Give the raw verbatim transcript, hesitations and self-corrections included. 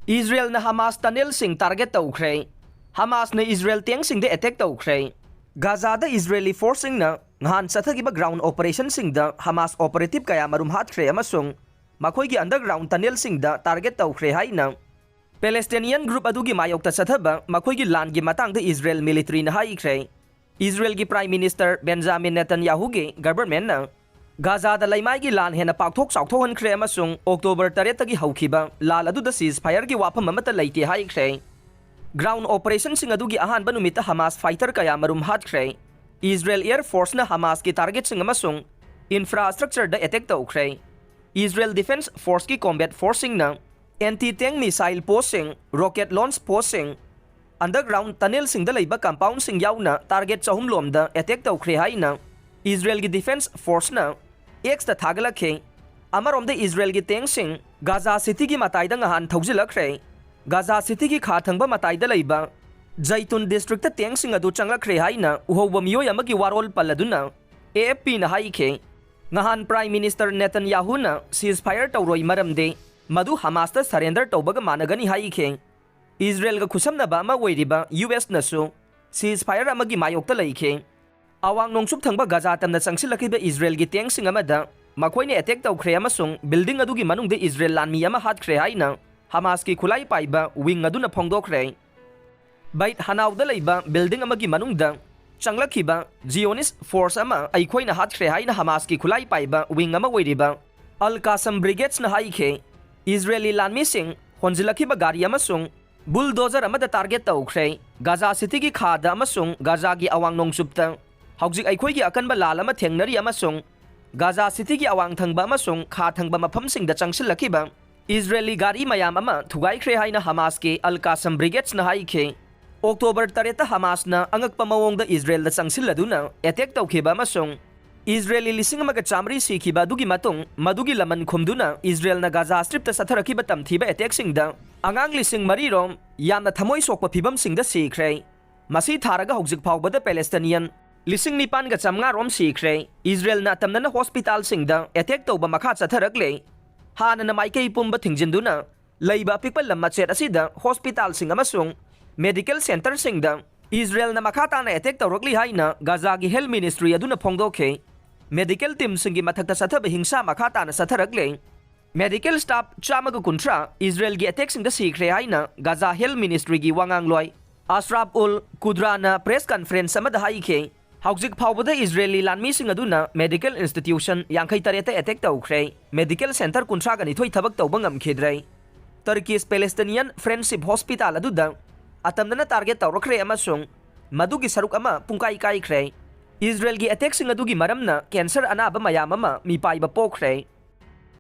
ꯏꯖꯔꯦꯜꯅ ꯍꯃꯥꯁ tunnelꯁꯤꯡ target ꯇꯧꯈ꯭ꯔꯦ꯫ ꯍꯃꯥꯁꯅ Israel tankꯁꯤꯡꯗ attack ꯇꯧꯈ꯭ꯔꯦ꯫ ꯒꯥꯖꯥꯗ Israeli forceꯁꯤꯡꯅ ꯉꯍꯥꯟ ꯆꯠꯊꯈꯤꯕ ground operationꯁꯤꯡꯗ ꯍꯃꯥꯁ operative ꯀꯌꯥ ꯃꯔꯨꯝ ꯍꯥꯠꯈ꯭ꯔꯦ ꯑꯃꯁꯨꯡ ꯃꯈꯣꯏꯒꯤ underground tunnelꯁꯤꯡꯗ target ꯇꯧꯈ꯭ꯔꯦ ꯍꯥꯏꯅ Palestinian group ꯑꯗꯨꯒꯤ ꯃꯥꯌꯣꯛꯇ ꯆꯠꯊꯕ ꯃꯈꯣꯏꯒꯤ ꯂꯥꯟꯒꯤ ꯃꯇꯥꯡꯗ ꯏꯖꯔꯦꯜ militaryꯅ ꯍꯥꯏꯈ꯭ꯔꯦ꯫ ꯏꯖꯔꯦꯜꯒꯤ Prime Minister Benjamin Netanyahuꯒꯤ governmentꯅ ꯒꯥꯖꯥꯗ ꯂꯩꯃꯥꯏꯒꯤ ꯂꯥꯟ ꯍꯦꯟꯅ ꯄꯥꯛꯊꯣꯛ ꯆꯥꯎꯊꯣꯛꯍꯟꯈ꯭ꯔꯦ ꯑꯃꯁꯨꯡ October ꯇꯔꯦꯠꯇꯒꯤ ꯍꯧꯈꯤꯕ ꯂꯥꯜ ꯑꯗꯨꯗ ceasefire ꯒꯤ ꯋꯥꯐꯝ ꯑꯃꯠꯇ ꯂꯩꯇꯦ ꯍꯥꯏꯈ꯭ꯔꯦ꯫ Ground operationꯁꯤꯡ ꯑꯗꯨꯒꯤ ꯑꯍꯥꯟꯕ ꯅꯨꯃꯤꯠꯇ ꯍꯃꯥꯁ fighter ꯀꯌꯥ ꯃꯔꯨꯝ ꯍꯥꯠꯈ꯭ꯔꯦ꯫ ꯏꯖꯔꯦꯜ Air Forceꯅ ꯍꯃꯥꯁꯀꯤ targetꯁꯤꯡ ꯑꯃꯁꯨꯡ infrastructureꯗ attack ꯇꯧꯈ꯭ꯔꯦ꯫ Israel Defense Forceꯀꯤ combat forceꯁꯤꯡꯅ anti tank missile postꯁꯤꯡ, rocket launch postꯁꯤꯡ, underground tunnelꯁꯤꯡꯗ ꯂꯩꯕ compoundꯁꯤꯡ ꯌꯥꯎꯅ target ꯆꯍꯨꯝ ꯂꯣꯝꯗ attack ꯇꯧꯈ꯭ꯔꯦ ꯍꯥꯏꯅ ꯏꯖꯔꯦꯜꯒꯤ Defense Forceꯅ Xꯇ ꯊꯥꯒꯠꯂꯛꯈꯤ꯫ ꯑꯃꯔꯣꯝꯗ ꯏꯖꯔꯦꯜꯒꯤ tankꯁꯤꯡ ꯒꯥꯖꯥ cityꯒꯤ ꯃꯇꯥꯏꯗ ꯉꯍꯥꯟ ꯊꯧꯖꯤꯜꯂꯛꯈ꯭ꯔꯦ꯫ ꯒꯥꯖꯥ cityꯒꯤ ꯈꯥ ꯊꯪꯕ ꯃꯇꯥꯏꯗ ꯂꯩꯕ ꯖꯩꯇꯨꯟ districtꯇ tankꯁꯤꯡ ꯑꯗꯨ ꯆꯪꯂꯛꯈ꯭ꯔꯦ ꯍꯥꯏꯅ ꯎꯍꯧꯕ ꯃꯤꯑꯣꯏ ꯑꯃꯒꯤ ꯋꯥꯔꯣꯜ ꯄꯜꯂꯗꯨꯅ AFPꯅ ꯍꯥꯏꯈꯤ꯫ ꯉꯍꯥꯟ Prime Minister Netanyahuꯅ ceasefire ꯇꯧꯔꯣꯏ ꯃꯔꯝꯗꯤ ꯃꯗꯨ ꯍꯃꯥꯁꯇ surrender ꯇꯧꯕꯒ ꯃꯥꯟꯅꯒꯅꯤ ꯍꯥꯏꯈꯤ꯫ ꯏꯖꯔꯦꯜꯒ ꯈꯨꯠꯁꯝꯅꯕ ꯑꯃ ꯑꯣꯏꯔꯤꯕ USꯅꯁꯨ ceasefire ꯑꯃꯒꯤ ꯃꯥꯌꯣꯛꯇ ꯂꯩꯈꯤ꯫ ꯑꯋꯥꯡ ꯅꯣꯡꯆꯨꯞ ꯊꯪꯕ ꯒꯥꯖꯥ ꯇꯝꯅ ꯆꯪꯁꯤꯜꯂꯛꯈꯤꯕ ꯏꯖꯔꯦꯜꯒꯤ tankꯁꯤꯡ ꯑꯃꯗ ꯃꯈꯣꯏꯅ attack ꯇꯧꯈ꯭ꯔꯦ ꯑꯃꯁꯨꯡ building ꯑꯗꯨꯒꯤ ꯃꯅꯨꯡꯗ ꯏꯖꯔꯦꯜ ꯂꯥꯟꯃꯤ ꯑꯃ ꯍꯥꯠꯈ꯭ꯔꯦ ꯍꯥꯏꯅ ꯍꯃꯥꯁꯀꯤ ꯈꯨꯠꯂꯥꯏ ꯄꯥꯏꯕ wing ꯑꯗꯨꯅ ꯐꯣꯡꯗꯣꯛꯈ꯭ꯔꯦ꯫ ꯕꯩꯠ ꯍꯅꯥꯎꯗ ꯂꯩꯕ building ꯑꯃꯒꯤ ꯃꯅꯨꯡꯗ ꯆꯪꯂꯛꯈꯤꯕ Zionist force ꯑꯃ ꯑꯩꯈꯣꯏꯅ ꯍꯥꯠꯈ꯭ꯔꯦ ꯍꯥꯏꯅ ꯍꯃꯥꯁꯀꯤ ꯈꯨꯠꯂꯥꯏ ꯄꯥꯏꯕ wing ꯑꯃ ꯑꯣꯏꯔꯤꯕ Al Qassam Brigadesꯅ ꯍꯥꯏꯈꯤ꯫ ꯏꯖꯔꯦꯂꯤ ꯂꯥꯟꯃꯤꯁꯤꯡ ꯍꯣꯟꯖꯤꯜꯂꯛꯈꯤꯕ ꯒꯥꯔꯤ ꯑꯃꯁꯨꯡ bulldozer ꯑꯃꯗ target ꯇꯧꯈ꯭ꯔꯦ꯫ ꯒꯥꯖꯥ cityꯒꯤ ꯈꯥꯗ ꯑꯃꯁꯨꯡ ꯒꯥꯖꯥꯒꯤ ꯑꯋꯥꯡ ꯅꯣꯡꯆꯨꯞꯇ ꯍꯧꯖꯤꯛ ꯑꯩꯈꯣꯏꯒꯤ ꯑꯀꯟꯕ ꯂꯥꯜ ꯑꯃ ꯊꯦꯡꯅꯔꯤ ꯑꯃꯁꯨꯡ ꯒꯥꯖꯥ cityꯒꯤ ꯑꯋꯥꯡ ꯊꯪꯕ ꯑꯃꯁꯨꯡ ꯈꯥ ꯊꯪꯕ ꯃꯐꯝꯁꯤꯡꯗ ꯆꯪꯁꯤꯜꯂꯛꯈꯤꯕ ꯏꯖꯔꯦꯂꯤ ꯒꯥꯔꯤ ꯃꯌꯥꯝ ꯑꯃ ꯊꯨꯒꯥꯏꯈ꯭ꯔꯦ ꯍꯥꯏꯅ ꯍꯃꯥꯁꯀꯤ Al Qassam Brigadesꯅ ꯍꯥꯏꯈꯤ꯫ October ꯇꯔꯦꯠꯇ ꯍꯃꯥꯁꯅ ꯑꯉꯛꯄ ꯃꯑꯣꯡꯗ ꯏꯖꯔꯦꯜꯗ ꯆꯪꯁꯤꯜꯂꯗꯨꯅ attack ꯇꯧꯈꯤꯕ ꯑꯃꯁꯨꯡ ꯏꯖꯔꯦꯂꯤ ꯂꯤꯁꯤꯡ ꯑꯃꯒ ꯆꯥꯃꯔꯤ ꯁꯤꯈꯤꯕ ꯑꯗꯨꯒꯤ ꯃꯇꯨꯡ ꯃꯗꯨꯒꯤ ꯂꯃꯟ ꯈꯨꯝꯗꯨꯅ ꯏꯖꯔꯦꯜꯅ ꯒꯥꯖꯥ Stripꯇ ꯆꯠꯊꯔꯛꯈꯤꯕ ꯇꯝꯊꯤꯕ attackꯁꯤꯡꯗ ꯑꯉꯥꯡ ꯂꯤꯁꯤꯡ ꯃꯔꯤ ꯔꯣꯝ ꯌꯥꯝꯅ ꯊꯃꯣꯏ ꯁꯣꯛꯄ ꯐꯤꯕꯝꯁꯤꯡꯗ ꯁꯤꯈ꯭ꯔꯦ꯫ ꯃꯁꯤ ꯊꯥꯔꯒ ꯍꯧꯖꯤꯛ ꯐꯥꯎꯕꯗ Palestinian ꯂꯤꯁꯤꯡ ꯅꯤꯄꯥꯟꯒ ꯆꯥꯃꯉꯥ ꯔꯣꯝ ꯁꯤꯈ꯭ꯔꯦ꯫ ꯏꯖꯔꯦꯜꯅ ꯑꯇꯝꯅꯅ hospitalꯁꯤꯡꯗ attack ꯇꯧꯕ ꯃꯈꯥ ꯆꯠꯊꯔꯛꯂꯦ꯫ ꯍꯥꯟꯅꯅ ꯃꯥꯏꯀꯩ ꯄꯨꯝꯕ ꯊꯤꯡꯖꯤꯟꯗꯨꯅ ꯂꯩꯕ ꯑꯄꯤꯛꯄ ꯂꯝ ꯃꯆꯦꯠ ꯑꯁꯤꯗ ꯍꯣꯁꯄꯤꯇꯥꯜꯁꯤꯡ ꯑꯃꯁꯨꯡ ꯃꯦꯗꯤꯀꯦꯜ ꯁꯦꯟꯇꯔꯁꯤꯡꯗ ꯏꯖꯔꯦꯜꯅ ꯃꯈꯥ ꯇꯥꯅ ꯑꯦꯇꯦꯛ ꯇꯧꯔꯛꯂꯤ ꯍꯥꯏꯅ ꯒꯥꯖꯥꯒꯤ ꯍꯦꯜꯊ ꯃꯤꯅꯤꯁꯇ꯭ꯔꯤ ꯑꯗꯨꯅ ꯐꯣꯡꯗꯣꯛꯈꯤ꯫ ꯃꯦꯗꯤꯀꯦꯜ ꯇꯤꯝꯁꯤꯡꯒꯤ ꯃꯊꯛꯇ ꯆꯠꯊꯕ ꯍꯤꯡꯁꯥ ꯃꯈꯥ ꯇꯥꯅ ꯆꯠꯊꯔꯛꯂꯦ꯫ ꯃꯦꯗꯤꯀꯦꯜ ꯁ꯭ꯇꯥꯐ ꯆꯥꯝꯃꯒ ꯀꯨꯟꯊ꯭ꯔꯥ ꯏꯖꯔꯦꯜꯒꯤ ꯑꯦꯇꯦꯛꯁꯤꯡꯗ ꯁꯤꯈ꯭ꯔꯦ ꯍꯥꯏꯅ ꯒꯥꯖꯥ ꯍꯦꯜꯊ ꯃꯤꯅꯤꯁꯇ꯭ꯔꯤꯒꯤ ꯋꯥꯉꯥꯡꯂꯣꯏ ꯑꯁ꯭ꯔꯥꯐ ꯎꯜ ꯀꯨꯗ꯭ꯔꯥꯅ ꯄ꯭ꯔꯦꯁ ꯀꯟꯐꯔꯦꯟꯁ ꯑꯃꯗ ꯍꯥꯏꯈꯤ꯫ ꯍꯧꯖꯤꯛ ꯐꯥꯎꯕꯗ ꯏꯖꯔꯦꯂꯤ ꯂꯥꯟꯃꯤꯁꯤꯡ ꯑꯗꯨꯅ ꯃꯦꯗꯤꯀꯦꯜ ꯏꯟꯁꯇꯤꯇ꯭ꯌꯨꯁꯟ ꯌꯥꯡꯈꯩ ꯇꯔꯦꯠꯇ ꯑꯦꯇꯦꯛ ꯇꯧꯈ꯭ꯔꯦ꯫ ꯃꯦꯗꯤꯀꯦꯜ ꯁꯦꯟꯇꯔ ꯀꯨꯟꯊ꯭ꯔꯥꯒ ꯅꯤꯊꯣꯏ ꯊꯕꯛ ꯇꯧꯕ ꯉꯝꯈꯤꯗ꯭ꯔꯦ꯫ ꯇꯔꯀꯤꯁ ꯄꯦꯂꯦꯁꯇꯤꯅꯤꯌꯟ ꯐ꯭ꯔꯦꯟꯗꯁꯤꯞ ꯍꯣꯁꯄꯤꯇꯥꯜ ꯑꯗꯨꯗ ꯑꯇꯝꯅꯅ ꯇꯥꯔꯒꯦꯠ ꯇꯧꯔꯛꯈ꯭ꯔꯦ ꯑꯃꯁꯨꯡ ꯃꯗꯨꯒꯤ ꯁꯔꯨꯛ ꯑꯃ ꯄꯨꯡꯀꯥꯏ ꯀꯥꯏꯈ꯭ꯔꯦ꯫ ꯏꯖꯔꯦꯜꯒꯤ ꯑꯦꯇꯦꯛꯁꯤꯡ ꯑꯗꯨꯒꯤ ꯃꯔꯝꯅ ꯀꯦꯟꯁꯔ ꯑꯅꯥꯕ ꯃꯌꯥꯝ ꯑꯃ ꯃꯤꯄꯥꯏꯕ ꯄꯣꯛꯈ꯭ꯔꯦ꯫